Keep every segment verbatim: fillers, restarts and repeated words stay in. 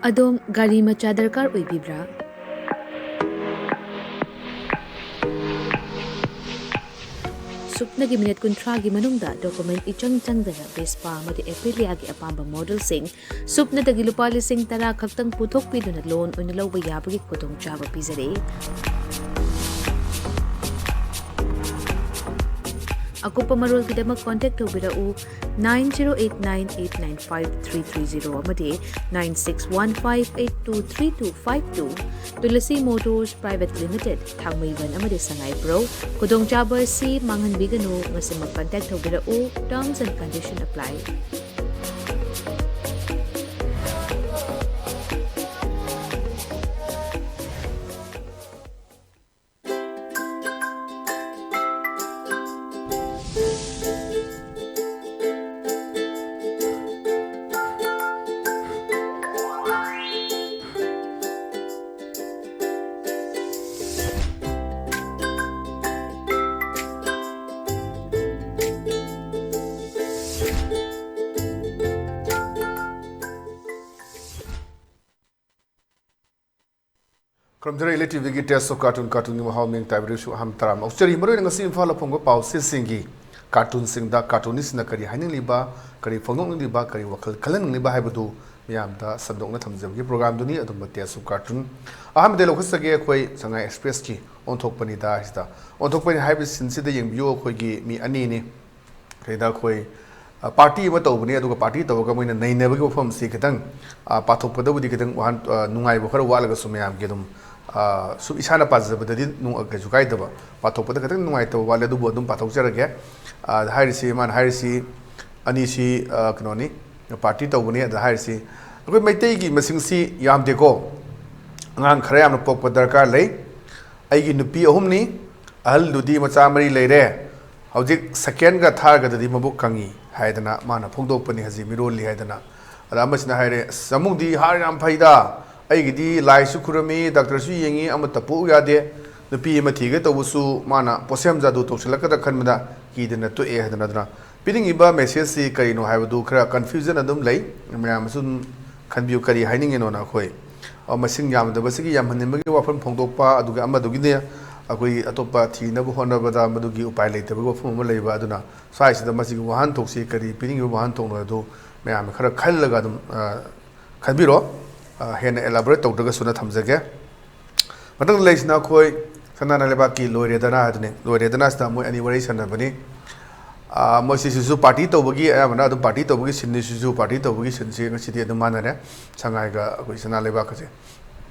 ꯑꯗꯣꯝ ꯒꯥꯔꯤ ꯃꯆꯥ ꯗꯔꯀꯥꯔ ꯑꯣꯏꯕꯤꯕ꯭ꯔꯥ? ꯁꯨꯞꯅꯒꯤ ꯃꯤꯅꯤꯠ ꯀꯨꯟꯊ꯭ꯔꯥꯒꯤ ꯃꯅꯨꯡꯗ ꯗꯣꯀꯨꯃꯦꯟ ꯏꯆꯪ ꯆꯪꯗꯅ ꯚꯦꯁꯄꯥ ꯑꯃꯗꯤ ꯑꯦꯄ꯭ꯔꯤꯂꯤꯌꯥꯒꯤ ꯑꯄꯥꯝꯕ ꯃꯣꯗꯦꯜꯁꯤꯡ ꯁꯨꯞꯅꯗꯒꯤ ꯂꯨꯄꯥ ꯂꯤꯁꯤꯡ ꯇꯔꯥ ꯈꯛꯇꯪ ꯄꯨꯊꯣꯛꯄꯤꯗꯨꯅ ꯂꯣꯟ ꯑꯣꯏꯅ ꯂꯧꯕ ꯌꯥꯕꯒꯤ ꯈꯨꯗꯣꯡꯆꯥꯕ ꯄꯤꯖꯔꯤ꯫ ꯑꯀꯨꯞꯄ ꯃꯔꯣꯜꯒꯤꯗꯃꯛ ꯀꯣꯟꯇꯦꯛ ꯇꯧꯕꯤꯔꯛꯎ, nine zero eight nine eight nine five three three zero ꯑꯃꯗꯤ nine six one five eight two three two five two꯫ Tulsi motors private limited, Thangmeiband ꯑꯃꯗꯤ ꯁꯉꯥꯏꯄ꯭ꯔꯧ꯫ ꯈꯨꯗꯣꯡꯆꯥꯕ ꯑꯁꯤ ꯃꯥꯡꯍꯟꯕꯤꯒꯅꯨ꯫ ꯉꯁꯤꯃꯛ ꯀꯟꯇꯦꯛ ꯇꯧꯕꯤꯔꯛꯎ꯫ Terms and condition apply꯫ ꯈꯨꯔꯨꯝꯖꯔꯤ ꯏꯂꯤꯠ ꯇꯤꯚꯤꯒꯤ Tales of Cartoon, ꯀꯥꯔꯇꯨꯟꯒꯤ ꯃꯍꯥꯎ ꯃꯤꯡ ꯇꯥꯏꯕꯗꯨꯁꯨ ꯑꯍꯥꯟꯕ ꯇꯔꯥꯝꯅ ꯑꯣꯛꯆꯔꯤ꯫ ꯃꯔꯨꯑꯣꯏꯅ ꯉꯁꯤ ꯏꯝꯐꯥꯜꯗ ꯐꯣꯡꯕ ꯄꯥꯎꯆꯦꯁꯤꯡꯒꯤ ꯀꯥꯔꯇꯨꯟꯁꯤꯡꯗ ꯀꯥꯔꯇꯨꯅꯤꯁꯁꯤꯡꯅ ꯀꯔꯤ ꯍꯥꯏꯅꯤꯡꯂꯤꯕ, ꯀꯔꯤ ꯐꯣꯡꯗꯣꯛꯅꯤꯡꯂꯤꯕ, ꯀꯔꯤ ꯋꯥꯈꯜ ꯈꯜꯍꯟꯅꯤꯡꯂꯤꯕ ꯍꯥꯏꯕꯗꯨ ꯃꯤꯌꯥꯝꯗ ꯁꯟꯗꯣꯛꯅ ꯊꯝꯖꯕꯒꯤ ꯄ꯭ꯔꯣꯒ꯭ꯔꯥꯝꯗꯨꯅꯤ꯫ ꯑꯗꯨꯝꯕ Tales of Cartoon ꯑꯍꯥꯟꯕꯗ ꯂꯧꯈꯠꯆꯒꯦ꯫ ꯑꯩꯈꯣꯏ ꯁꯉꯥꯏ ꯑꯦꯛꯁꯄ꯭ꯔꯦꯁꯀꯤ ꯑꯣꯟꯊꯣꯛꯄꯅꯤꯗ ꯍꯥꯏꯁꯤꯗ, ꯑꯣꯟꯊꯣꯛꯄꯅꯤ ꯍꯥꯏꯕ ꯁꯤꯟꯁꯤꯗ ꯌꯦꯡꯕꯤꯌꯨ꯫ ꯑꯩꯈꯣꯏꯒꯤ ꯃꯤ ꯑꯅꯤꯅꯤ꯫ ꯁꯤꯗ ꯑꯩꯈꯣꯏ, ꯑ, ꯄꯥꯔꯇꯤ ꯑꯃ ꯇꯧꯕꯅꯤ, ꯑꯗꯨꯒ ꯄꯥꯔꯇꯤ ꯇꯧꯔꯒ ꯃꯣꯏꯅ ꯅꯩꯅꯕꯒꯤ ꯋꯥꯐꯝꯁꯤ ꯈꯤꯇꯪ, ꯑ, ꯄꯥꯊꯣꯛꯄꯗꯕꯨꯗꯤ ꯈꯤꯇꯪ ꯋꯥꯍꯟ-, ꯑ, ꯅꯨꯡꯉꯥꯏꯕ ꯈꯔ ꯋꯥꯠꯂꯒꯁꯨ ꯃꯌꯥꯝꯒꯤ ꯑꯗꯨꯝ, ꯑ, ꯁꯨꯝ ꯏꯁꯥꯅ ꯄꯥꯖꯕꯗꯗꯤ ꯅꯨꯡ-, ꯀꯩꯁꯨ ꯀꯥꯏꯗꯕ, ꯄꯥꯊꯣꯛꯄꯗ ꯈꯤꯇꯪ ꯅꯨꯡꯉꯥꯏꯇꯕ ꯋꯥꯠꯂꯦ, ꯑꯗꯨꯕꯨ ꯑꯗꯨꯝ ꯄꯥꯊꯣꯛꯆꯔꯒꯦ꯫ ꯑ, ꯍꯥꯏꯔꯤꯁꯤ, ꯃꯥꯅ ꯍꯥꯏꯔꯤꯁꯤ ꯑꯅꯤꯁꯤ, ꯑ, ꯀꯩꯅꯣꯅꯤ, ꯄꯥꯔꯇꯤ ꯇꯧꯕꯅꯤ꯫ ꯑꯗ ꯍꯥꯏꯔꯤꯁꯤ ꯑꯩꯈꯣꯏ ꯃꯩꯇꯩꯒꯤ ꯃꯁꯤꯡꯁꯤ ꯌꯥꯝꯗꯦꯀꯣ, ꯑꯉꯥꯡ ꯈꯔ ꯌꯥꯝꯅ ꯄꯣꯛꯄ ꯗꯔꯀꯥꯔ ꯂꯩ꯫ ꯑꯩꯒꯤ ꯅꯨꯄꯤ ꯑꯍꯨꯝꯅꯤ, ꯑꯍꯜꯗꯨꯗꯤ ꯃꯆꯥ ꯃꯔꯤ ꯂꯩꯔꯦ꯫ ꯍꯧꯖꯤꯛ ꯁꯦꯀꯦꯟꯒ ꯊꯥꯔꯒꯗꯗꯤ ꯃꯕꯨꯛ ꯀꯪꯉꯤ ꯍꯥꯏꯗꯅ ꯃꯥꯅ ꯐꯣꯡꯗꯣꯛꯄꯅꯤ, ꯍꯧꯖꯤꯛ ꯃꯤꯔꯣꯜꯂꯤ ꯍꯥꯏꯗꯅ꯫ ꯑꯗ ꯑꯃꯁꯤꯅ ꯍꯥꯏꯔꯦ, "ꯑꯁ, ꯆꯃꯨꯡꯗꯤ ꯍꯥꯔ ꯌꯥꯝ ꯐꯩꯗ, ꯑꯩꯒꯤꯗꯤ ꯂꯥꯏꯁꯨ ꯈꯨꯔꯨꯝꯃꯤ, ꯗꯥꯛꯇꯔꯁꯨ ꯌꯦꯡꯉꯤ, ꯑꯃꯠꯇ ꯄꯣꯛꯎ ꯌꯥꯗꯦ, ꯅꯨꯄꯤ ꯑꯃ ꯊꯤꯒꯦ ꯇꯧꯕꯁꯨ ꯃꯥꯅ ꯄꯣꯠꯁꯦꯝ ꯖꯥꯗꯨ ꯇꯧꯁꯤꯜꯂꯛꯀꯗ꯭ꯔꯥ ꯈꯟꯕꯗ ꯀꯤꯗꯅ ꯇꯣꯛꯑꯦ" ꯍꯥꯏꯗꯅ꯫ ꯑꯗꯨꯅ ꯄꯤꯅꯤꯡꯉꯤꯕ ꯃꯦꯁꯦꯖꯁꯤ ꯀꯔꯤꯅꯣ ꯍꯥꯏꯕꯗꯨ ꯈꯔ ꯀꯟꯐ꯭ꯌꯨꯖꯟ ꯑꯗꯨꯝ ꯂꯩ, ꯃꯌꯥꯝꯅꯁꯨ ꯑꯗꯨꯝ ꯈꯟꯕꯤꯌꯨ, ꯀꯔꯤ ꯍꯥꯏꯅꯤꯡꯉꯤꯅꯣꯅ꯫ ꯑꯩꯈꯣꯏ, ꯑ, ꯃꯁꯤꯡ ꯌꯥꯝꯗꯕꯁꯤꯒꯤ ꯌꯥꯝꯍꯟꯅꯤꯡꯕꯒꯤ ꯋꯥꯐꯝ ꯐꯣꯡꯗꯣꯛꯄ, ꯑꯗꯨꯒ ꯑꯃꯗꯨꯒꯤꯅꯦ, ꯑꯩꯈꯣꯏ ꯑꯇꯣꯞꯄ ꯊꯤꯅꯕ ꯍꯣꯠꯅꯕꯗ ꯃꯗꯨꯒꯤ ꯎꯄꯥꯏ ꯂꯩꯇꯕꯒꯤ ꯋꯥꯐꯝ ꯑꯃ ꯂꯩꯕ꯫ ꯑꯗꯨꯅ ꯁ꯭ꯋꯥꯏꯁꯤꯗ ꯃꯁꯤꯒꯤ ꯋꯥꯍꯟꯊꯣꯛꯁꯤ ꯀꯔꯤ ꯄꯤꯅꯤꯡꯉꯤꯕ ꯋꯥꯍꯟꯊꯣꯛꯅꯣ ꯑꯗꯨ ꯃꯌꯥꯝꯅ ꯈꯔ ꯈꯜꯂꯒ ꯑꯗꯨꯝ, ꯑ, ꯈꯟꯕꯤꯔꯣ꯫ ꯑ, ꯍꯦꯟꯅ elaborate ꯇꯧꯗ꯭ꯔꯒꯁꯨꯅ ꯊꯝꯖꯒꯦ꯫ ꯃꯊꯪꯗ ꯂꯩꯔꯤꯁꯤꯅ ꯑꯩꯈꯣꯏ ꯁꯅꯥꯅ ꯂꯩꯕꯥꯛꯀꯤ ꯂꯣꯏꯔꯦꯗꯅ ꯍꯥꯏꯗꯨꯅꯤ꯫ ꯂꯣꯏꯔꯦꯗꯅ ꯁꯤꯗ ꯃꯣꯏ ꯑꯅꯤ ꯋꯥꯔꯤ ꯁꯥꯟꯅꯕꯅꯤ꯫ ꯑꯥ, ꯃꯣꯏ ꯁꯤꯁꯤꯁꯨ ꯄꯥꯔꯇꯤ ꯇꯧꯕꯒꯤ, ꯑꯌꯥꯝꯕꯅ ꯑꯗꯨꯝ ꯄꯥꯔꯇꯤ ꯇꯧꯕꯒꯤ ꯁꯤꯟꯅꯤ꯫ ꯁꯤꯁꯨ ꯄꯥꯔꯇꯤ ꯇꯧꯕꯒꯤ ꯁꯤꯟꯁꯤ ꯉꯁꯤꯗꯤ ꯑꯗꯨꯝ ꯃꯥꯟꯅꯔꯦ, ꯁꯉꯥꯏꯒ ꯑꯩꯈꯣꯏ ꯁꯅꯥ ꯂꯩꯕꯥꯛꯀꯁꯦ꯫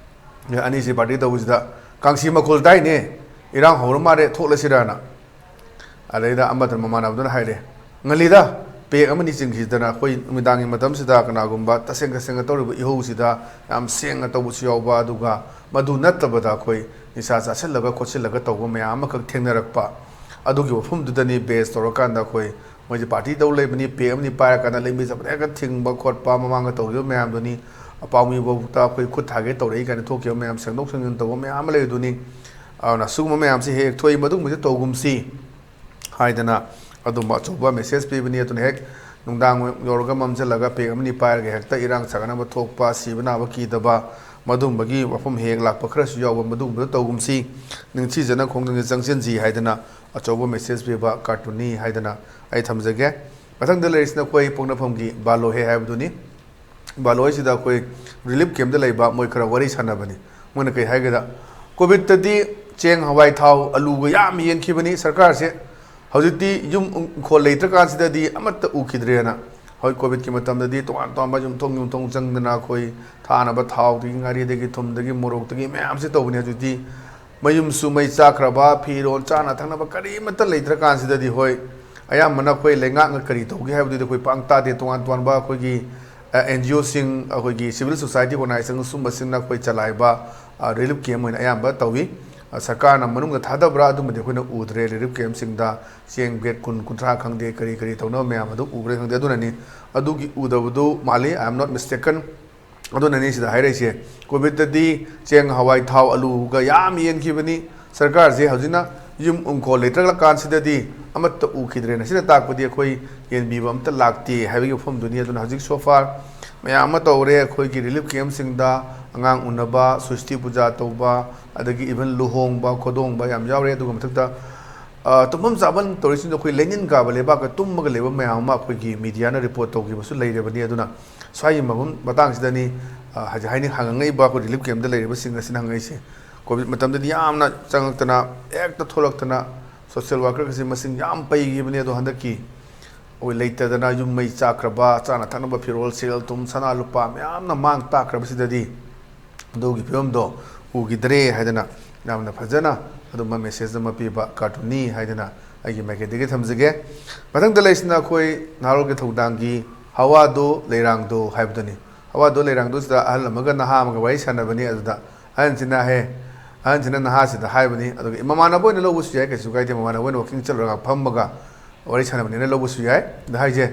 ꯑꯅꯤꯁꯤ ꯄꯥꯔꯇꯤ ꯇꯧꯕꯁꯤꯗ ꯀꯥꯡꯁꯤ ꯃꯈꯣꯜ ꯇꯥꯏꯅꯦ, ꯏꯔꯥꯡ ꯍꯧꯔ ꯃꯥꯜꯂꯦ, ꯊꯣꯛꯂꯁꯤꯔꯅ꯫ ꯑꯗꯩꯗ ꯑꯃꯗꯨꯅ ꯃꯃꯥꯟꯅꯕꯗꯨꯅ ꯍꯥꯏꯔꯦ, "ꯉꯜꯂꯤꯗ, ꯄꯦꯛ ꯑꯃꯅꯤ ꯆꯤꯡꯈꯤꯗꯅ ꯑꯩꯈꯣꯏ ꯅꯨꯃꯤꯗꯥꯡꯒꯤ ꯃꯇꯝꯁꯤꯗ ꯀꯅꯥꯒꯨꯝꯕ ꯇꯁꯦꯡ ꯇꯁꯦꯡꯅ ꯇꯧꯔꯤꯕ ꯏꯍꯧꯁꯤꯗ ꯌꯥꯝ ꯁꯦꯡꯅ ꯇꯧꯕꯁꯨ ꯌꯥꯎꯕ, ꯑꯗꯨꯒ ꯃꯗꯨ ꯅꯠꯇꯕꯗ ꯑꯩꯈꯣꯏ ꯅꯤꯁꯥ ꯆꯥꯁꯤꯜꯂꯒ ꯈꯣꯠꯆꯤꯜꯂꯒ ꯇꯧꯕ ꯃꯌꯥꯝ ꯑꯃꯈꯛ ꯊꯦꯡꯅꯔꯛꯄ꯫ ꯑꯗꯨꯒꯤ ꯋꯥꯐꯝꯗꯨꯗꯅꯤ ꯕꯦꯁ ꯇꯧꯔꯀꯥꯟꯗ ꯑꯩꯈꯣꯏ ꯃꯣꯏꯁꯦ ꯄꯥꯔꯇꯤ ꯇꯧ ꯂꯩꯕꯅꯤ, ꯄꯦꯛ ꯑꯃꯅꯤ ꯄꯥꯏꯔꯀꯥꯟꯗ ꯂꯝꯕꯤ ꯆꯠꯄꯗ ꯍꯦꯛꯇ ꯊꯤꯡꯕ ꯈꯣꯠꯄ, ꯃꯃꯥꯡꯗ ꯇꯧꯈꯤꯕ ꯃꯌꯥꯝꯗꯨꯅꯤ꯫ ꯑꯄꯥꯎꯃꯤꯐꯥꯎꯗ ꯑꯩꯈꯣꯏ ꯈꯨꯠ ꯊꯥꯒꯦ ꯇꯧꯔꯛꯏ ꯀꯥꯏꯅ ꯊꯣꯛꯈꯤꯕ ꯃꯌꯥꯝ, ꯁꯦꯡꯗꯣꯛ ꯁꯦꯡꯖꯤꯟ ꯇꯧꯕ ꯃꯌꯥꯝ ꯑꯃ ꯂꯩꯕꯗꯨꯅꯤ꯫ ꯑꯗꯨꯅ ꯁꯤꯒꯨꯝꯕ ꯃꯌꯥꯝꯁꯤ ꯍꯦꯛ ꯍꯦꯛ ꯊꯣꯛꯏ, ꯃꯗꯨꯒꯨꯝꯕꯁꯦ ꯇꯧꯒꯨꯝꯁꯤ ꯍꯥꯏꯗꯅ ꯑꯗꯨꯝꯕ ꯑꯆꯧꯕ ꯃꯦꯁꯦꯖ ꯄꯤꯕꯅꯤ꯫ ꯑꯗꯨꯅ ꯍꯦꯛ ꯅꯨꯡꯗꯥꯡ ꯌꯧꯔꯒ ꯃꯝꯁꯤꯜꯂꯒ ꯄꯦꯛ ꯑꯃꯅꯤ ꯄꯥꯏꯔꯒ ꯍꯦꯛꯇ ꯏꯔꯥꯡ ꯁꯥꯒꯠꯅꯕ ꯊꯣꯛꯄ, ꯁꯤꯕ ꯅꯥꯕ ꯀꯤꯗꯕ, ꯃꯗꯨꯒꯨꯝꯕꯒꯤ ꯋꯥꯐꯝ ꯍꯦꯛ ꯍꯦꯛ ꯂꯥꯛꯄ ꯈꯔꯁꯨ ꯌꯥꯎꯕ, ꯃꯗꯨꯒꯨꯝꯕꯗ ꯇꯧꯒꯨꯝꯁꯤ, ꯅꯤꯡꯊꯤꯖꯅ ꯈꯣꯡꯖꯪꯁꯤ ꯆꯪꯁꯤꯟꯁꯤ ꯍꯥꯏꯗꯅ ꯑꯆꯧꯕ ꯃꯦꯁꯦꯖ ꯄꯤꯕ ꯀꯥꯔꯇꯨꯟꯅꯤ ꯍꯥꯏꯗꯅ ꯑꯩ ꯊꯝꯖꯒꯦ꯫ ꯃꯊꯪꯗ ꯂꯩꯔꯤꯁꯤꯅ ꯑꯩꯈꯣꯏ ꯄꯣꯛꯅꯐꯝꯒꯤ ꯕꯥꯂꯣꯍꯦ ꯍꯥꯏꯕꯗꯨꯅꯤ꯫ ꯕꯥꯂꯣꯏꯁꯤꯗ ꯑꯩꯈꯣꯏ ꯔꯤꯂꯤꯐ ꯀꯦꯝꯞꯇ ꯂꯩꯕ ꯃꯣꯏ ꯈꯔ ꯋꯥꯔꯤ ꯁꯥꯟꯅꯕꯅꯤ꯫ ꯃꯣꯏꯅ ꯀꯩ ꯍꯥꯏꯒꯦꯗ, ꯀꯣꯚꯤꯠꯇꯗꯤ ꯆꯦꯡ, ꯍꯋꯥꯏ, ꯊꯥꯎ, ꯑꯂꯨꯒ ꯌꯥꯝ ꯌꯦꯟꯈꯤꯕꯅꯤ ꯁꯔꯀꯥꯔꯁꯦ꯫ ꯍꯧꯖꯤꯛꯇꯤ ꯌꯨꯝ ꯏꯪꯈꯣꯜ ꯂꯩꯇ꯭ꯔꯀꯥꯟꯁꯤꯗꯗꯤ ꯑꯃꯠꯇ ꯎꯈꯤꯗ꯭ꯔꯦꯅ꯫ ꯍꯧꯖꯤꯛ ꯀꯣꯚꯤꯠꯀꯤ ꯃꯇꯝꯗꯗꯤ ꯇꯣꯉꯥꯟ ꯇꯣꯉꯥꯟꯕ ꯌꯨꯝꯊꯣꯡ ꯌꯨꯝꯊꯣꯡ ꯆꯪꯗꯅ ꯑꯩꯈꯣꯏ ꯊꯥꯅꯕ ꯊꯥꯎꯗꯒꯤ, ꯉꯥꯔꯤꯗꯒꯤ, ꯊꯨꯝꯗꯒꯤ, ꯃꯣꯔꯣꯛꯇꯒꯤ ꯃꯌꯥꯝꯁꯦ ꯇꯧꯕꯅꯤ꯫ ꯍꯧꯖꯤꯛꯇꯤ ꯃꯌꯨꯝꯁꯨ ꯃꯩ ꯆꯥꯛꯈ꯭ꯔꯕ, ꯐꯤꯔꯣꯜ, ꯆꯥꯅ ꯊꯛꯅꯕ ꯀꯔꯤꯃꯠꯇ ꯂꯩꯇ꯭ꯔꯀꯥꯟꯁꯤꯗꯗꯤ, ꯍꯣꯏ, ꯑꯌꯥꯝꯕꯅ ꯑꯩꯈꯣꯏ ꯂꯩꯉꯥꯛꯅ ꯀꯔꯤ ꯇꯧꯒꯦ ꯍꯥꯏꯕꯗꯨꯗꯤ ꯑꯩꯈꯣꯏ ꯄꯥꯡ ꯇꯥꯗꯦ꯫ ꯇꯣꯉꯥꯟ ꯇꯣꯉꯥꯟꯕ ꯑꯩꯈꯣꯏꯒꯤ, ꯑ, ꯑꯦꯟ ꯖꯤ ꯑꯣꯁꯤꯡ, ꯑꯩꯈꯣꯏꯒꯤ ꯁꯤꯚꯤꯜ ꯁꯣꯁꯥꯏꯇꯤ ꯑꯣꯔꯒꯅꯥꯏꯖꯦꯁꯟ ꯁꯨꯝꯕꯁꯤꯡꯅ ꯑꯩꯈꯣꯏ ꯆꯂꯥꯏꯕ, ꯑ, ꯔꯤꯂꯤꯐ ꯀꯦꯝꯞ ꯑꯣꯏꯅ ꯑꯌꯥꯝꯕ ꯇꯧꯏ꯫ ꯑ, ꯁꯔꯀꯥꯔꯅ ꯃꯅꯨꯡꯗ ꯊꯥꯗꯕ꯭ꯔꯥ ꯑꯗꯨꯃꯗꯤ ꯑꯩꯈꯣꯏꯅ ꯎꯗ꯭ꯔꯦ꯫ ꯔꯤꯂꯤꯐ ꯀꯦꯝꯞꯁꯤꯡꯗ ꯆꯦꯡ ꯕꯦꯒ ꯀꯨꯟ, ꯀꯨꯟꯊ꯭ꯔꯥ ꯈꯪꯗꯦ, ꯀꯔꯤ ꯀꯔꯤ ꯇꯧꯅꯕ ꯃꯌꯥꯝ ꯑꯗꯨ ꯎꯕ꯭ꯔꯥ ꯈꯪꯗꯦ꯫ ꯑꯗꯨꯅꯅꯤ, ꯑꯗꯨꯒꯤ ꯎꯗꯕꯗꯨ ꯃꯥꯜꯂꯤ, I am not mistaken꯫ ꯑꯗꯨꯅꯅꯤ ꯁꯤꯗ ꯍꯥꯏꯔꯛꯏꯁꯦ꯫ ꯀꯣꯚꯤꯠꯇꯗꯤ ꯆꯦꯡ, ꯍꯋꯥꯏ, ꯊꯥꯎ, ꯑꯂꯨꯒ ꯌꯥꯝ ꯌꯦꯟꯈꯤꯕꯅꯤ꯫ ꯁꯔꯀꯥꯔꯁꯦ ꯍꯧꯖꯤꯛꯅ ꯌꯨꯝ ꯏꯪꯈꯣꯜ ꯂꯩꯇ꯭ꯔꯀꯥꯟꯁꯤꯗꯗꯤ ꯑꯃꯠꯇ ꯎꯈꯤꯗ꯭ꯔꯦꯅ꯫ ꯁꯤꯅ ꯇꯥꯛꯄꯗꯤ ꯑꯩꯈꯣꯏ ꯌꯦꯟꯕꯤꯕ ꯑꯝꯇ ꯂꯥꯛꯇꯦ ꯍꯥꯏꯕꯒꯤ ꯋꯥꯐꯝꯗꯨꯅꯤ꯫ ꯑꯗꯨꯅ ꯍꯧꯖꯤꯛ so far ꯃꯌꯥꯝ ꯑꯃ ꯇꯧꯔꯦ꯫ ꯑꯩꯈꯣꯏꯒꯤ ꯔꯤꯂꯤꯐ ꯀꯦꯝꯁꯤꯡꯗ ꯑꯉꯥꯡ ꯎꯅꯕ, ꯁ꯭ꯋꯁꯇꯤ ꯄꯨꯖꯥ ꯇꯧꯕ, ꯑꯗꯒꯤ ꯏꯚꯟ ꯂꯨꯍꯣꯡꯕ ꯈꯣꯗꯣꯡꯕ ꯌꯥꯝ ꯌꯥꯎꯔꯦ꯫ ꯑꯗꯨꯒ ꯃꯊꯛꯇ ꯑ, ꯇꯨꯝꯐꯝ ꯆꯥꯐꯝ ꯇꯧꯔꯤꯁꯤꯡꯗꯣ ꯑꯩꯈꯣꯏ ꯂꯩꯅꯤꯟ ꯀꯥꯕ ꯂꯩꯕꯥꯛꯇ ꯇꯨꯝꯃꯒ ꯂꯩꯕ ꯃꯌꯥꯝ ꯑꯃ ꯑꯩꯈꯣꯏꯒꯤ ꯃꯤꯗꯤꯌꯥꯅ ꯔꯤꯄꯣꯔꯠ ꯇꯧꯈꯤꯕꯁꯨ ꯂꯩꯔꯕꯅꯤ꯫ ꯑꯗꯨꯅ ꯁ꯭ꯋꯥꯏꯒꯤ ꯃꯐꯝ ꯃꯇꯥꯡꯁꯤꯗꯅꯤ, ꯑ, ꯍꯧꯖꯤꯛ ꯍꯥꯏꯅꯤꯡ ꯍꯪꯉꯛꯏꯕ ꯑꯩꯈꯣꯏ ꯔꯤꯂꯤꯐ ꯀꯦꯝꯗ ꯂꯩꯔꯤꯕꯁꯤꯡ ꯑꯁꯤꯅ ꯍꯪꯉꯛꯏꯁꯦ꯫ ꯀꯣꯚꯤꯗ ꯃꯇꯝꯗꯗꯤ ꯌꯥꯝꯅ ꯆꯪꯉꯛꯇꯅ, ꯍꯦꯛꯇ ꯊꯣꯛꯂꯛꯇꯅ ꯁꯣꯁꯤꯌꯦꯜ ꯋꯥꯔꯀꯔꯒꯁꯦ ꯃꯁꯤꯡ ꯌꯥꯝ ꯄꯩꯈꯤꯕꯅꯤ꯫ ꯑꯗꯣ ꯍꯟꯗꯛꯀꯤ ꯑꯩꯈꯣꯏ ꯂꯩꯇꯗꯅ ꯌꯨꯝ ꯃꯩ ꯆꯥꯛꯈ꯭ꯔꯕ, ꯆꯥꯅ ꯊꯛꯅꯕ ꯐꯤꯔꯣꯜ, ꯁꯦꯜ ꯊꯨꯝ, ꯁꯅꯥ ꯂꯨꯄꯥ ꯃꯌꯥꯝꯅ ꯃꯥꯡ ꯇꯥꯛꯈ꯭ꯔꯕꯁꯤꯗꯗꯤ ꯑꯗꯨꯒꯤ ꯐꯤꯕꯝꯗꯣ ꯎꯈꯤꯗ꯭ꯔꯦ ꯍꯥꯏꯗꯅ ꯌꯥꯝꯅ ꯐꯖꯅ ꯑꯗꯨꯝꯕ ꯃꯦꯁꯦꯖ ꯑꯃ ꯄꯤꯕ ꯀꯥꯔꯇꯨꯟꯅꯤ ꯍꯥꯏꯗꯅ ꯑꯩꯒꯤ ꯃꯥꯏꯀꯩꯗꯒꯤ ꯊꯝꯖꯒꯦ꯫ ꯃꯊꯪꯗ ꯂꯩꯁꯤꯅ ꯑꯩꯈꯣꯏ ꯅꯍꯥꯔꯣꯜꯒꯤ ꯊꯧꯗꯥꯡꯒꯤ ꯍꯋꯥꯗꯣ ꯂꯩꯔꯥꯡꯗꯣ ꯍꯥꯏꯕꯗꯨꯅꯤ꯫ ꯍꯋꯥꯗꯣ ꯂꯩꯔꯥꯡꯗꯣꯁꯤꯗ ꯑꯍꯜ ꯑꯃꯒ ꯅꯍꯥ ꯑꯃꯒ ꯋꯥꯔꯤ ꯁꯥꯟꯅꯕꯅꯤ꯫ ꯑꯗꯨꯗ ꯑꯍꯟꯁꯤꯅ ꯍꯥꯏ, ꯑꯍꯟꯁꯤꯅ ꯅꯍꯥꯁꯤꯗ ꯍꯥꯏꯕꯅꯤ, ꯑꯗꯨꯒ ꯃꯃꯥꯟꯅꯕ ꯑꯣꯏꯅ ꯂꯧꯕꯁꯨ ꯌꯥꯏ, ꯀꯩꯁꯨ ꯀꯥꯏꯗꯦ, ꯃꯃꯥꯟꯅꯕ ꯑꯣꯏꯅ ꯋꯥꯀꯤꯡ ꯆꯠꯂꯨꯔꯒ ꯐꯝꯃꯒ ꯋꯥꯔꯤ ꯁꯥꯟꯅꯕꯅꯤꯅ ꯂꯧꯕꯁꯨ ꯌꯥꯏ꯫ ꯑꯗ ꯍꯥꯏꯁꯦ,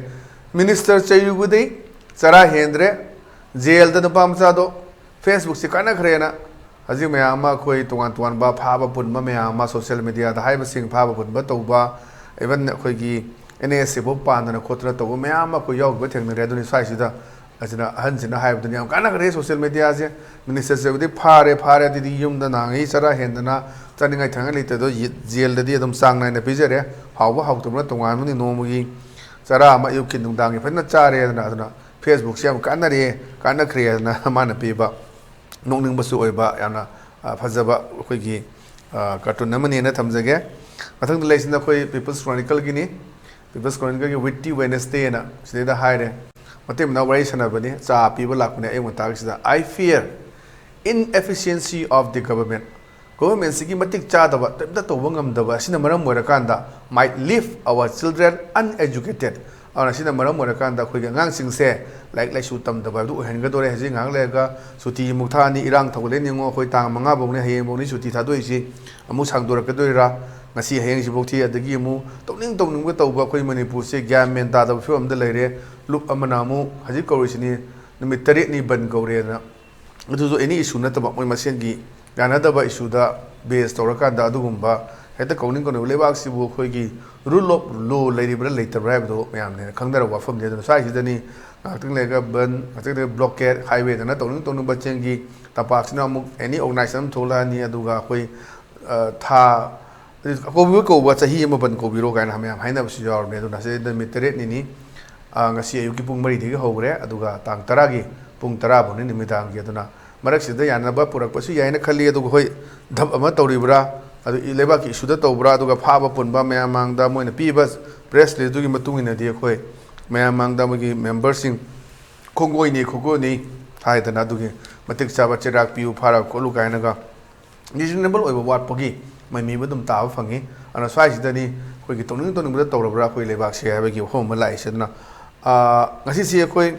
"ꯃꯤꯅꯤꯁꯇꯔ ꯆꯩꯔꯨꯕꯗꯤ ꯆꯔꯥ ꯍꯦꯟꯗ꯭ꯔꯦ, ꯖꯦꯜꯗ ꯅꯨꯄꯥ ꯃꯆꯥꯗꯣ ꯐꯦꯁꯕꯨꯛꯁꯦ ꯀꯥꯟꯅꯈ꯭ꯔꯦꯅ ꯍꯧꯖꯤꯛ ꯃꯌꯥꯝ ꯑꯃ ꯑꯩꯈꯣꯏ ꯇꯣꯉꯥꯟ ꯇꯣꯉꯥꯟꯕ ꯐꯥꯕ ꯄꯨꯟꯕ ꯃꯌꯥꯝ ꯑꯃ ꯁꯣꯁꯤꯌꯦꯜ ꯃꯦꯗꯤꯌꯥꯗ ꯍꯥꯏꯕꯁꯤꯡ ꯐꯥꯕ ꯄꯨꯟꯕ ꯇꯧꯕ, ꯏꯚꯟ ꯑꯩꯈꯣꯏꯒꯤ ꯑꯦꯟ ꯑꯦꯁ ꯑꯦꯐꯥꯎ ꯄꯥꯟꯗꯅ ꯈꯣꯠꯇꯅ ꯇꯧꯕ ꯃꯌꯥꯝ ꯑꯃ ꯑꯩꯈꯣꯏ ꯌꯥꯎꯈꯤꯕ ꯊꯦꯡꯅꯔꯦ꯫ ꯑꯗꯨꯅꯤ ꯁ꯭ꯋꯥꯏꯁꯤꯗ ꯑꯁꯤꯅ ꯑꯍꯟꯁꯤꯅ ꯍꯥꯏꯕꯗꯨꯅꯤ ꯌꯥꯝ ꯀꯥꯟꯅꯈ꯭ꯔꯦ ꯁꯣꯁꯤꯌꯦꯜ ꯃꯦꯗꯤꯌꯥꯁꯦ꯫ ꯃꯤꯅꯤꯁꯇꯔꯁꯦ ꯍꯧꯖꯤꯛ ꯐꯥꯔꯦ, ꯐꯥꯔꯦ ꯑꯗꯨꯗꯤ ꯌꯨꯝꯗ ꯅꯍꯥꯟꯉꯩ ꯆꯔꯥ ꯍꯦꯟꯗꯅ ꯆꯥꯅꯤꯡꯉꯥꯏ ꯊꯛꯅꯤꯡꯉꯥꯏ ꯂꯩꯇꯗꯣ ꯖꯦꯜꯗꯗꯤ ꯑꯗꯨꯝ ꯆꯥꯡ ꯅꯥꯏꯅ ꯄꯤꯖꯔꯦ꯫ ꯍꯥꯎꯕ ꯍꯥꯎꯇꯕꯅ ꯇꯣꯉꯥꯟꯕꯅꯤ, ꯅꯣꯡꯃꯒꯤ ꯆꯔꯥ ꯑꯃ ꯑꯌꯨꯛꯀꯤ ꯅꯨꯡꯗꯥꯡꯒꯤ ꯐꯖꯅ ꯆꯥꯔꯦꯗꯅ꯫ ꯑꯗꯨꯅ ꯐꯦꯁꯕꯨꯛꯁꯦ ꯌꯥꯝ ꯀꯥꯟꯅꯔꯦ, ꯀꯥꯟꯅꯈ꯭ꯔꯦ ꯍꯥꯏꯗꯅ ꯃꯥꯅ ꯄꯤꯕ ꯅꯣꯛꯅꯤꯡꯕꯁꯨ ꯑꯣꯏꯕ ꯌꯥꯝꯅ, ꯑ, ꯐꯖꯕ ꯑꯩꯈꯣꯏꯒꯤ, ꯑ, ꯀꯥꯔꯇꯨꯟ ꯑꯃꯅꯦꯅ ꯊꯝꯖꯒꯦ꯫ ꯃꯊꯪꯗ ꯂꯩꯁꯤꯅ ꯑꯩꯈꯣꯏ ꯄꯤꯄꯜꯁ ꯀ꯭ꯔꯣꯅꯤꯀꯜꯒꯤꯅꯤ꯫ ꯄꯤꯄꯜꯁ ꯀ꯭ꯔꯣꯅꯤꯀꯜꯒꯤ ꯋꯤꯠꯇꯤ ꯋꯦꯅꯁꯗꯦꯅ ꯁꯤꯗꯩꯗ ꯍꯥꯏꯔꯦ꯫ ꯃꯇꯩ ꯃꯅꯥꯎ ꯋꯥꯔꯤ ꯁꯥꯟꯅꯕꯅꯤ, ꯆꯥ ꯄꯤꯕ ꯂꯥꯛꯄꯅꯦ ꯑꯌꯨꯛ ꯉꯟꯇꯥꯒꯤꯁꯤꯗ꯫ "I fear inefficiency of the government." ꯒꯣꯚꯔꯟꯃꯦꯟꯁꯤꯒꯤ ꯃꯇꯤꯛ ꯆꯥꯗꯕ, ꯀꯔꯤꯝꯇ ꯇꯧꯕ ꯉꯝꯗꯕ ꯑꯁꯤꯅ ꯃꯔꯝ ꯑꯣꯏꯔꯀꯥꯟꯗ, "might leave our children uneducated." ꯑꯗꯨꯅ ꯁꯤꯅ ꯃꯔꯝ ꯑꯣꯏꯔꯀꯥꯟꯗ ꯑꯩꯈꯣꯏꯒꯤ ꯑꯉꯥꯡꯁꯤꯡꯁꯦ ꯂꯥꯏꯔꯤꯛ ꯂꯥꯏꯁꯨ ꯇꯝꯗꯕ ꯍꯥꯏꯕꯗꯨ ꯑꯣꯏꯍꯟꯒꯗꯣꯔꯦ꯫ ꯍꯧꯖꯤꯛ ꯉꯥꯏꯍꯥꯛ ꯂꯩꯔꯒ ꯁꯨꯇꯤ ꯑꯃꯨꯛ ꯊꯥꯅꯤ, ꯏꯔꯥꯡ ꯊꯧꯒꯠꯂꯦ ꯅꯤꯡꯉꯣ, ꯑꯩꯈꯣꯏ ꯇꯥꯡ ꯃꯉꯥ ꯐꯥꯎꯅꯤ, ꯍꯌꯦꯡ ꯐꯥꯎꯅꯤ ꯁꯨꯇꯤ ꯊꯥꯗꯣꯛꯏꯁꯤ, ꯑꯃꯨꯛ ꯁꯥꯡꯗꯣꯔꯛꯀꯗꯣꯏꯔꯥ? ꯉꯁꯤ ꯍꯌꯦꯡꯁꯤꯐꯥꯎ ꯊꯤ, ꯑꯗꯒꯤ ꯑꯃꯨꯛ ꯇꯧꯅꯤꯡ ꯇꯧꯅꯤꯡꯕ ꯇꯧꯕ, ꯑꯩꯈꯣꯏ ꯃꯅꯤꯄꯨꯔꯁꯦ ꯒ꯭ꯌꯥꯟ ꯃꯦꯟ ꯇꯥꯗꯕ ꯐꯤꯕꯝ ꯑꯃꯗ ꯂꯩꯔꯦ꯫ ꯂꯨꯞ ꯑꯃꯅ ꯑꯃꯨꯛ ꯍꯧꯖꯤꯛ ꯀꯧꯔꯤꯁꯤꯅꯤ, ꯅꯨꯃꯤꯠ ꯇꯔꯦꯠꯅꯤ ꯕꯟ ꯀꯧꯔꯦꯅ꯫ ꯑꯗꯨꯁꯨ ꯑꯦꯅꯤ ꯏꯁꯨ ꯅꯠꯇꯕ, ꯃꯣꯏ ꯃꯁꯦꯟꯒꯤ ꯌꯥꯅꯗꯕ ꯏꯁꯨꯗ ꯕꯦꯁ ꯇꯧꯔꯀꯥꯟꯗ ꯑꯗꯨꯒꯨꯝꯕ ꯍꯦꯛꯇ ꯀꯧꯅꯤꯡ ꯀꯧꯅꯤꯡꯕ, ꯂꯩꯕꯥꯛꯁꯤꯕꯨ ꯑꯩꯈꯣꯏꯒꯤ rule of law ꯂꯩꯔꯤꯕ꯭ꯔꯥ ꯂꯩꯇꯕ꯭ꯔꯥ ꯍꯥꯏꯕꯗꯣ ꯃꯌꯥꯝꯅ ꯍꯦꯟꯅ ꯈꯪꯅꯔꯕ ꯋꯥꯐꯝꯅꯤ꯫ ꯑꯗꯨꯅ ꯁ꯭ꯋꯥꯏꯁꯤꯗꯅꯤ ꯉꯥꯏꯍꯥꯛꯇꯪ ꯂꯩꯔꯒ ꯕꯟ, ꯉꯥꯏꯍꯥꯛꯇꯪ ꯂꯩꯔꯒ ꯕ꯭ꯂꯣꯀꯦꯠ, ꯍꯥꯏꯋꯦꯗꯅ ꯇꯧꯅꯤꯡ ꯇꯧꯅꯤꯡꯕ ꯆꯦꯡꯒꯤ ꯇꯝꯄꯥꯛꯁꯤꯅ ꯑꯃꯨꯛ ꯑꯦꯅꯤ ꯑꯣꯔꯒꯅꯥꯏꯖꯦꯁꯟ ꯑꯃ ꯊꯣꯛꯂꯛꯑꯅꯤ꯫ ꯑꯗꯨꯒ ꯑꯩꯈꯣꯏ, ꯑ, ꯊꯥ, ꯀꯧꯕ ꯀꯧꯕ ꯆꯍꯤ ꯑꯃ ꯕꯟ ꯀꯧꯕꯤꯔꯣ ꯀꯥꯏꯅ ꯃꯌꯥꯝ ꯍꯥꯏꯅꯕꯁꯨ ꯌꯥꯎꯔꯕꯅꯦ꯫ ꯑꯗꯨꯅ ꯁꯤꯗ ꯅꯨꯃꯤꯠ ꯇꯔꯦꯠꯅꯤꯅꯤ꯫ ꯑ, ꯉꯁꯤ ꯑꯌꯨꯛꯀꯤ ꯄꯨꯡ ꯃꯔꯤꯗꯒꯤ ꯍꯧꯈ꯭ꯔꯦ, ꯑꯗꯨꯒ ꯇꯥꯡ ꯇꯔꯥꯒꯤ ꯄꯨꯡ ꯇꯔꯥ ꯐꯥꯎꯅꯤ ꯅꯨꯃꯤꯗꯥꯡꯒꯤ꯫ ꯑꯗꯨꯅ ꯃꯔꯛꯁꯤꯗ ꯌꯥꯅꯕ ꯄꯨꯔꯛꯄꯁꯨ ꯌꯥꯏꯅ ꯈꯜꯂꯤ꯫ ꯑꯗꯨꯒ ꯍꯣꯏ, ꯙꯞ ꯑꯃ ꯇꯧꯔꯤꯕ꯭ꯔꯥ, ꯑꯗꯨ ꯂꯩꯕꯥꯛꯀꯤ ꯏꯁꯨꯗ ꯇꯧꯕ꯭ꯔꯥ, ꯑꯗꯨꯒ ꯐꯥꯕ ꯄꯨꯟꯕ ꯃꯌꯥꯝ ꯃꯥꯡꯗ ꯃꯣꯏꯅ ꯄꯤꯕ ꯄ꯭ꯔꯦꯁ ꯔꯤꯂꯤꯁꯇꯨꯒꯤ ꯃꯇꯨꯡ ꯏꯟꯅꯗꯤ ꯑꯩꯈꯣꯏ ꯃꯌꯥꯝ ꯃꯥꯡꯗ ꯃꯣꯏꯒꯤ ꯃꯦꯝꯕꯔꯁꯤꯡ ꯈꯣꯡꯒꯣꯏꯅꯤ ꯈꯣꯡꯒꯣꯏꯅꯤ ꯍꯥꯏꯗꯅ ꯑꯗꯨꯒꯤ ꯃꯇꯤꯛ ꯆꯥꯕ ꯆꯩꯔꯥꯛ ꯄꯤꯌꯨ, ꯐꯥꯔꯒ ꯈꯣꯠꯂꯨ ꯀꯥꯏꯅꯒ ꯔꯤꯖꯅꯦꯕꯜ ꯑꯣꯏꯕ ꯋꯥꯠꯄꯒꯤ ꯃꯃꯤꯕ ꯑꯗꯨꯝ ꯇꯥꯕ ꯐꯪꯉꯤ꯫ ꯑꯗꯨꯅ ꯁ꯭ꯋꯥꯏꯁꯤꯗꯅꯤ ꯑꯩꯈꯣꯏꯒꯤ ꯇꯧꯅꯤꯡ ꯇꯧꯅꯤꯡꯕꯗ ꯇꯧꯔꯕ꯭ꯔꯥ ꯑꯩꯈꯣꯏ ꯂꯩꯕꯥꯛꯁꯦ ꯍꯥꯏꯕꯒꯤ ꯋꯥꯐꯝ ꯑꯃ ꯂꯥꯛꯏꯁꯦ꯫ ꯑꯗꯨꯅ, ꯑ, ꯉꯁꯤꯁꯦ ꯑꯩꯈꯣꯏ,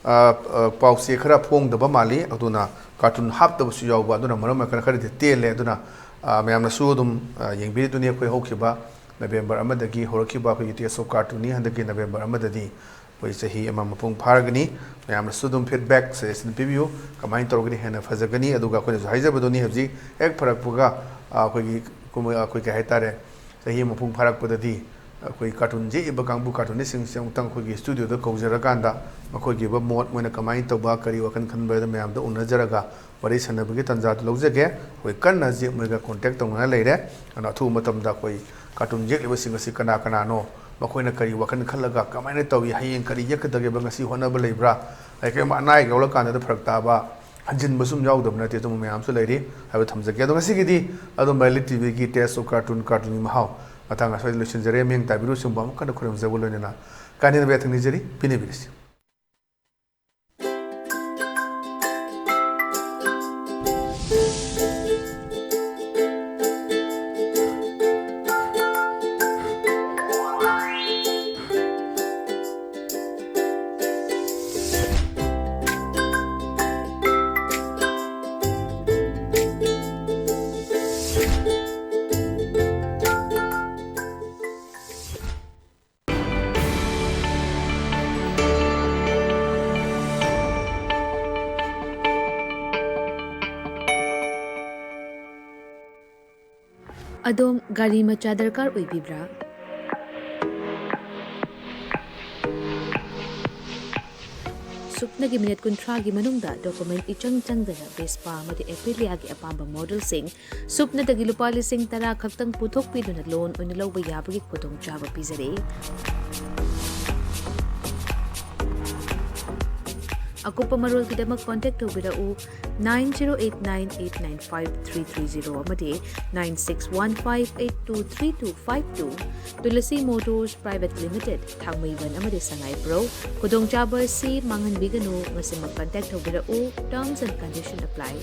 ꯑ, ꯑ, ꯄꯥꯎꯆꯦ ꯈꯔ ꯐꯣꯡꯗꯕ ꯃꯥꯜꯂꯤ, ꯑꯗꯨꯅ ꯀꯥꯔꯇꯨꯟ ꯍꯥꯞꯇꯕꯁꯨ ꯌꯥꯎꯕ, ꯑꯗꯨꯅ ꯃꯔꯝ ꯑꯣꯏꯔꯀꯥꯟꯗ ꯈꯔꯗꯤ ꯇꯦꯜꯂꯦ꯫ ꯑꯗꯨꯅ, ꯑ, ꯃꯌꯥꯝꯅꯁꯨ ꯑꯗꯨꯝ, ꯑ, ꯌꯦꯡꯕꯤꯔꯤꯗꯨꯅꯤ, ꯑꯩꯈꯣꯏ ꯍꯧꯈꯤꯕ ꯅꯕꯦꯝꯕꯔ ꯑꯃꯗꯒꯤ ꯍꯧꯔꯛꯈꯤꯕ ꯑꯩꯈꯣꯏꯒꯤ ꯇꯦꯁ ꯑꯣꯐ ꯀꯥꯔꯇꯨꯟꯅꯤ꯫ ꯍꯟꯗꯛꯀꯤ ꯅꯕꯦꯝꯕꯔ ꯑꯃꯗꯗꯤ ꯑꯩꯈꯣꯏ ꯆꯍꯤ ꯑꯃ ꯃꯄꯨꯡ ꯐꯥꯔꯒꯅꯤ꯫ ꯃꯌꯥꯝꯅꯁꯨ ꯑꯗꯨꯝ ꯐꯤꯗꯕꯦꯛ, ꯁꯖꯦꯁꯟ ꯄꯤꯕꯤꯌꯨ, ꯀꯃꯥꯏꯅ ꯇꯧꯔꯒꯗꯤ ꯍꯦꯟꯅ ꯐꯖꯒꯅꯤ꯫ ꯑꯗꯨꯒ ꯑꯩꯈꯣꯏꯅꯁꯨ ꯍꯥꯏꯖꯕꯗꯨꯅꯤ, ꯍꯧꯖꯤꯛ ꯍꯦꯛ ꯐꯔꯛꯄꯒ, ꯑ, ꯑꯩꯈꯣꯏꯒꯤ ꯀꯨꯝ-, ꯑꯩꯈꯣꯏ ꯀꯩ ꯍꯥꯏꯇꯥꯔꯦ, ꯆꯍꯤ ꯃꯄꯨꯡ ꯐꯥꯔꯛꯄꯗꯗꯤ ꯑꯩꯈꯣꯏ ꯀꯥꯔꯇꯨꯟ ꯌꯦꯛꯏꯕ ꯀꯥꯡꯕꯨ ꯀꯥꯔꯇꯨꯅꯤꯁꯁꯤꯡꯁꯦ ꯑꯃꯨꯛꯇꯪ ꯑꯩꯈꯣꯏꯒꯤ ꯁ꯭ꯇꯨꯗꯤꯑꯣꯗ ꯀꯧꯖꯔꯀꯥꯟꯗ ꯃꯈꯣꯏꯒꯤ ꯑꯣꯏꯕ ꯃꯣꯠ, ꯃꯣꯏꯅ ꯀꯃꯥꯏꯅ ꯇꯧꯕ, ꯀꯔꯤ ꯋꯥꯈꯜ ꯈꯟꯕ ꯍꯥꯏꯗꯣ ꯃꯌꯥꯝꯗ ꯎꯅꯖꯔꯒ ꯋꯥꯔꯤ ꯁꯥꯟꯅꯕꯒꯤ ꯇꯥꯟꯖꯥꯗꯨ ꯂꯧꯖꯒꯦ꯫ ꯑꯩꯈꯣꯏ ꯀꯟꯅ ꯍꯧꯖꯤꯛ ꯃꯣꯏꯒ ꯀꯣꯟꯇꯦꯛ ꯇꯧꯅꯅ ꯂꯩꯔꯦ꯫ ꯑꯗꯨꯅ ꯑꯊꯨꯕ ꯃꯇꯝꯗ ꯑꯩꯈꯣꯏ ꯀꯥꯔꯇꯨꯟ ꯌꯦꯛꯂꯤꯕꯁꯤꯡ ꯑꯁꯤ ꯀꯅꯥ ꯀꯅꯥꯅꯣ, ꯃꯈꯣꯏꯅ ꯀꯔꯤ ꯋꯥꯈꯜ ꯈꯜꯂꯒ ꯀꯃꯥꯏꯅ ꯇꯧꯏ, ꯍꯌꯦꯡ ꯀꯔꯤ ꯌꯦꯛꯀꯗꯒꯦꯕ, ꯉꯁꯤ ꯍꯣꯠꯅꯕ ꯂꯩꯕ꯭ꯔꯥ, ꯑꯗꯩ ꯀꯔꯤꯒꯨꯝꯕ ꯑꯅꯥ ꯑꯌꯦꯛ ꯌꯥꯎꯔꯀꯥꯟꯗ ꯐꯔꯛ ꯇꯥꯕ, ꯍꯟꯖꯤꯟꯕꯁꯨ ꯑꯗꯨꯝ ꯌꯥꯎꯗꯕ ꯅꯠꯇꯦ, ꯑꯗꯨꯝꯕ ꯃꯌꯥꯝꯁꯨ ꯂꯩꯔꯤ ꯍꯥꯏꯕ ꯊꯝꯖꯒꯦ꯫ ꯑꯗꯣ ꯉꯁꯤꯒꯤꯗꯤ ꯑꯗꯨꯝ ꯃꯩꯂꯤ ꯇꯤꯚꯤꯒꯤ ꯇꯦꯁ ꯑꯣꯐ ꯀꯥꯔꯇꯨꯟ, ꯀꯥꯔꯇꯨꯟꯒꯤ ꯃꯍꯥꯎ ꯃꯇꯥꯡ ꯑꯁ꯭ꯋꯥꯏꯗ ꯂꯣꯏꯁꯤꯟꯖꯔꯦ꯫ ꯃꯤꯠꯌꯦꯡ ꯇꯥꯕꯤꯔꯤꯕꯁꯤꯡꯕꯨ ꯑꯃꯨꯛ ꯍꯟꯅ ꯈꯨꯔꯨꯝꯖꯕ ꯂꯣꯏꯅꯅ ꯀꯥꯏꯅꯅꯕ ꯌꯥꯊꯪ ꯅꯤꯖꯔꯤ, ꯄꯤꯅꯕꯤꯔꯁꯤ꯫ ꯑꯗꯣꯝ ꯒꯥꯔꯤ ꯃꯆꯥ ꯗꯔꯀꯥꯔ ꯑꯣꯏꯕꯤꯕ꯭ꯔꯥ? ꯁꯨꯞꯅꯒꯤ ꯃꯤꯅꯤꯠ ꯀꯨꯟꯊ꯭ꯔꯥꯒꯤ ꯃꯅꯨꯡꯗ ꯗꯣꯀꯨꯃꯦꯟ ꯏꯆꯪ ꯆꯪꯗꯅ ꯚꯦꯁꯄꯥ ꯑꯃꯗꯤ ꯑꯦꯄꯤꯂꯤꯌꯥꯒꯤ ꯑꯄꯥꯝꯕ ꯃꯣꯗꯦꯜꯁꯤꯡ ꯁꯨꯞꯅꯗꯒꯤ ꯂꯨꯄꯥ ꯂꯤꯁꯤꯡ ꯇꯔꯥ ꯈꯛꯇꯪ ꯄꯨꯊꯣꯛꯄꯤꯗꯨꯅ ꯂꯣꯟ ꯑꯣꯏꯅ ꯂꯧꯕ ꯌꯥꯕꯒꯤ ꯈꯨꯗꯣꯡꯆꯥꯕ ꯄꯤꯖꯔꯤ꯫ ꯑꯀꯨꯞꯄ ꯃꯔꯣꯜꯒꯤꯗꯃꯛ ꯀꯣꯟꯇꯦꯛ ꯇꯧꯕꯤꯔꯛꯎ nine zero eight nine eight nine five three three zero ꯑꯃꯗꯤ nine six one five eight two three two five two꯫ Tulsi motors private limited, Thangmeiband ꯑꯃꯗꯤ ꯁꯉꯥꯏꯄ꯭ꯔꯧ꯫ ꯈꯨꯗꯣꯡꯆꯥꯕ ꯑꯁꯤ ꯃꯥꯡꯍꯟꯕꯤꯒꯅꯨ꯫ ꯉꯁꯤꯃꯛ ꯀꯟꯇꯦꯛ ꯇꯧꯕꯤꯔꯛꯎ꯫ Terms and condition apply꯫